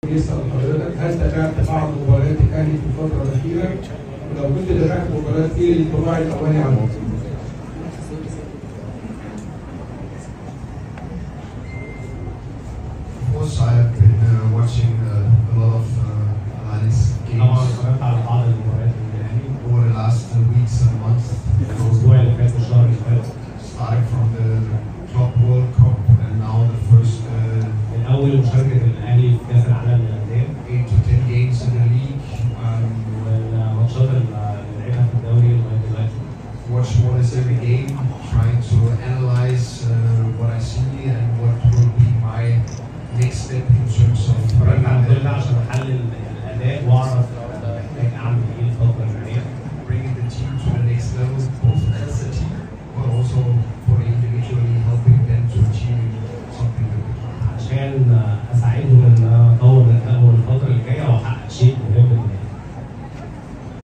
بيسأل حضرتك هل تابعت بعض مباريات الاهلي في الفترة الاخيرة؟ ولو كنت تابعت مباريات، ايه الانطباع الاولي عنها؟ Of course, I have been watching a lot of Al Ahly's طبعا games اتفرجت على بعض المباريات للاهلي over the last weeks and months, الاسبوع اللي فات والشهر اللي فات، starting from the Club World Cup and now the first من اول مشاركة الاهلي في كاس العالم للاندية 8 to 10 games in the league. والماتشات اللي لعبها في الدوري لغاية دلوقتي. Watch more or less every game, trying to analyze what I see and what will be my next step in terms of اتفرجت على كل ده bringing عشان احلل